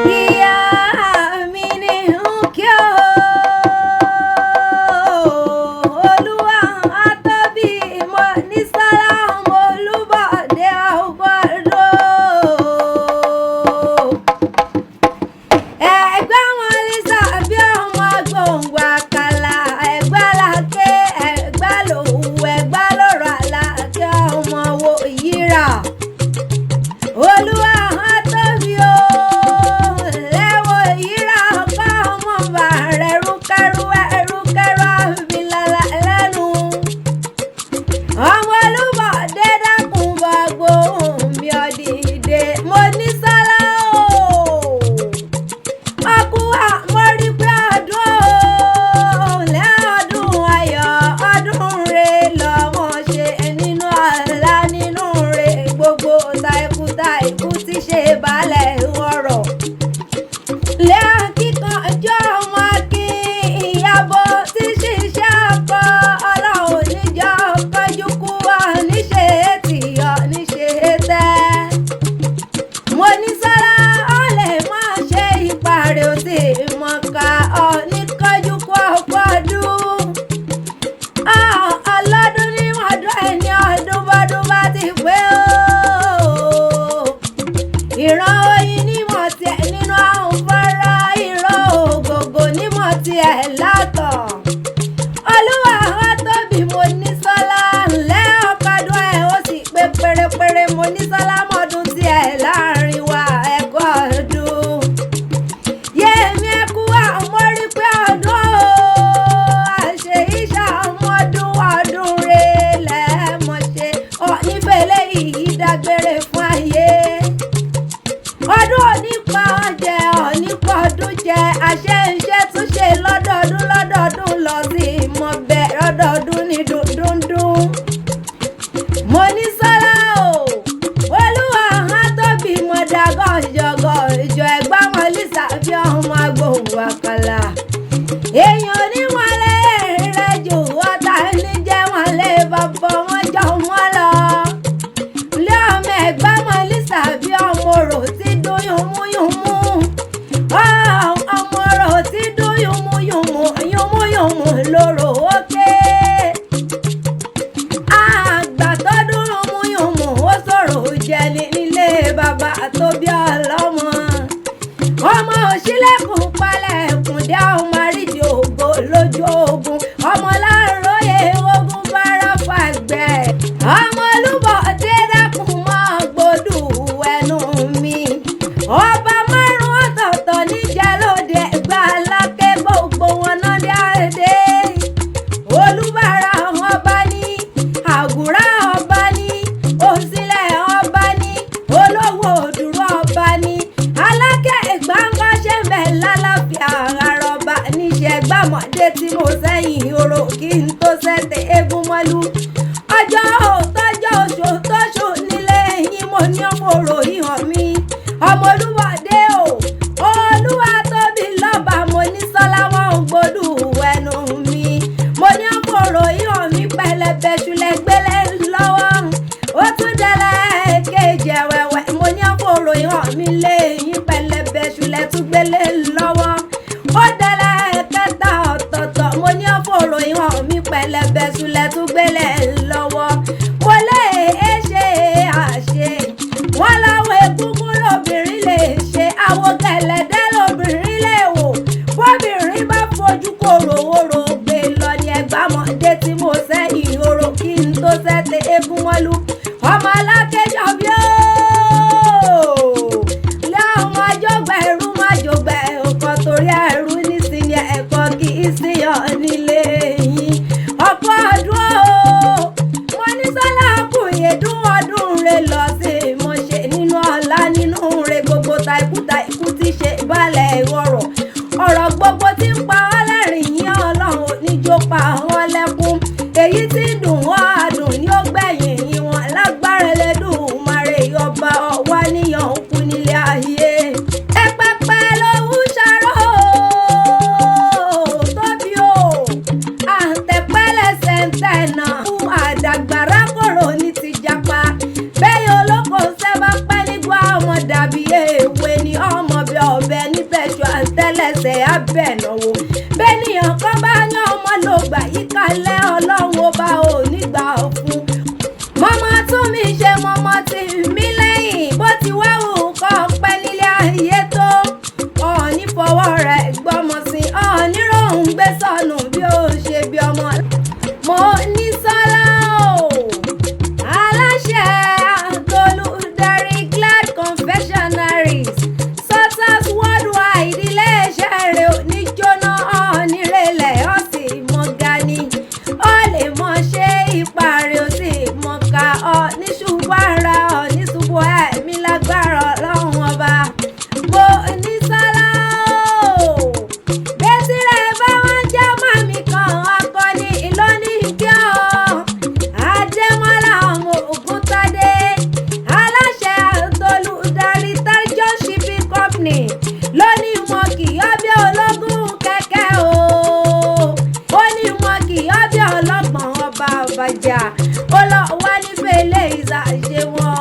Ìyá mi ní ń kí o, Olúwa àtọ́bí mo ní sọ́lá ọmọ Olúbọ̀dé ọgbọ́dọ̀. Ẹ̀gbọ́n wọn ní sàbí ọmọ gbòǹgbò àkàlà, ẹ̀gbá làáké, ẹ̀gbá lòwú, ẹ̀gbá lọ́rọ̀ àlàkẹ́ ọmọ wo yíra. Olúwa tóbi o, lẹ́wọ̀ yíra ọkọ ọmọ bà rẹ̀ rúkẹ́rú ẹrúkẹ́rú àbílàlà lẹ́nu. Ọmọ Olúbọ̀dé dákun bá gbóhùn mi ọ̀dìdè, mo ní sọ́lá o. Ọkú àmọ́rí pé ọdún o, lẹ́ ọdún ayọ̀, ọdún re lọ́mọ ṣe nínú ọ̀la nínú re gbogbo táìkú táìkú tí ṣe balẹ̀ ọ̀rọ̀. Lẹ́hìn kíkan ọjọ́ ọmọ akin ìyàbọ̀ tí ṣiṣẹ́ ọkọ ọlọ́run níjọ́ kọjú kú wa níṣe tìyọ̀ níṣe tẹ́. Mo ní sọ́lá ọ̀lẹ̀ máa ṣe ìpàrẹ̀ òsì mọ̀ká ọ̀nìkanjú kú ọ̀pọ̀ ọdún. Ọlọ́dún ní ọdún ẹni ọdún bọ́dún bá ti pé o. Ìran oyin nímọ̀ tiẹ̀ nínú àwọn fọ́nrán, ìran ògògò nímọ̀ tiẹ̀ látọ̀. Olúwa wa tóbi mo ní sọ́lá ńlẹ́ ọ̀kadùn ẹ̀ ó sì pé pérépéré mo ní sọ́lá mọ́dún tiẹ̀ láàrin wa ẹ̀kọ́ ọdún. Yéèmí ẹkú àmọ́rí pé ọdún o, àṣẹ ìṣà ọmọdún ọdún re lẹ́ẹ̀mọ̀ ṣe ọ̀nífẹ̀lẹ́ yìí dágbére fún ayé. Ọdún onípa ọjẹ onípa ọdún jẹ àṣẹ ńṣe tún ṣe lọ́dọọdún lọ́dọọdún lọ sí ìmọ̀bẹ lọ́dọọdún ní dúndúndún. Mo ní sọ́lá o, Olúwa hàn tóbi mọ̀dà gọ̀jọ̀gọ̀ ìjọ ẹ̀gbọ́n wọn lìsà bí ọmọ agbóhùn àkàlà. Èèyàn oníwọlé rẹ̀ jù ọ̀tá níjẹ́ wọn lé bàbá wọn jọ wọn lọ. Ilé ọmọ ẹ̀gbọ́n wọn lìsà bí ọmọ orò tí dún yùnmúyùnmú. Ọmọ orò tí dún yùnmúyùnmú yùnmúyùnmú lóró òkè. Àgbà tó dún yùnmúyùnmú ó sọ̀rọ̀ jẹni nílé bàbá tó bí ọlọ́mọ. Ọmọ òṣìlẹ̀kùn palẹ̀kùn dé ọmọ àrídìí ògo lójú ogun. Ọmọ láàróyè ogun bára fàgbẹ́. Ọmọ Olúbọ̀dé dákun mọ́ gbódù ẹnu mi. Ọba márùn-ún ọ̀tọ̀ọ̀tọ̀ níjẹ́ lóde Ẹ̀gbá Aláké gbogbo wọn náà dé àdé. Olúbàrà ọba ní, Àgùrá ọba ní, Òsílẹ̀ ọba ní, Olówó Òdùrú ọba ní. Aláké Ẹ̀gbá ń bá ṣe ń bẹ̀ lálàáfíà àrọ̀bà níṣẹ́ gbàmọ̀dé tí mo sẹ́yìn orò kí n tó sẹ́tẹ̀ eégún mọ́lú. Ọjọ́ òtọ́jọ́ oṣù tóṣù nílé yín mo ní ọmọ òrò ìhàn mi. Ọmọ Olúbọ̀dé o, Olúwa tóbi lọ́ba mo ní sọ́lá wọn ò gbódù ẹnu mi. Mo ní ọmọ òrò ìhàn mi pẹlẹbẹ ṣúlẹ̀ gbélé lọ́wọ́. Ó tún dẹ́lẹ̀ kejì ẹ̀wẹ̀wẹ̀ mo ní ọmọ òrò ìhàn mi léyìn pẹlẹbẹ ṣúlẹ̀ tún gbélé lọ́wọ́. Ó dẹ́lẹ̀ kẹta ọ̀tọ̀ọ̀tọ̀ mo ní ọmọ òrò ìhàn mi pẹlẹbẹ ṣúlẹ̀ tún gbélé lọ́wọ́. Mo lé e ṣe àṣe wọ́n láwọn egúngún lóbìnrin lè ṣe àwọn gẹ̀lẹ́dẹ́ lóbìnrin lè wò. Bóbìnrin bá fojú kòrò orò gbé lọ ní ẹgbàmọ̀dé tí mo sẹ́yìn orò kí n tó sẹ́tẹ̀ eégún mọ́lú. Ọmọ alákéjọ bí ó lé ọmọ àjọgbà ẹrú má jọgbà ẹ̀kọ́ torí ẹrú nísìnyí ẹ̀kọ́ kì í síyàn nílé yín. Ọ̀pọ̀ ọdún o, mo ní sọ́lá kùyèdún ọdún re lọ sí mo ṣe nínú ọ̀la nínú re gbogbo táìkú táìkú tí ṣe balẹ̀ ọ̀rọ̀. Ọ̀rọ̀ gbogbo tí ń pa ọ́ lẹ́rìn yín ọlọ́run níjó pa wọ́n lẹ́kún. Èyí tí dùn wọ́n adùn ní ó gbẹ̀yìn yín wọn lágbára Ẹlẹ́dùmarè ọba ọ̀wá níyàn ń kú nílé ayé. Ẹ pẹpẹ lòún ṣàrò tóbi o, àǹtẹ̀pẹ́lẹsẹ̀ ń tẹ̀nà fún àdàgbàrá kòrò ní ti japa. Bẹ́ẹ̀ olóko ṣẹ́ bá pẹ́ nígbà ọmọ dàbí èwe ni ọmọ bí ọ̀bẹ. ní lónìí wọn kì í ọbẹ̀ ológun kẹ̀kẹ́ o. Ó ní wọn kì í ọbẹ̀ ọlọ́gbọ̀n ọba àbàjá. Ó lọ wá nífẹ̀ẹ́ ilé ìsàṣe wọn.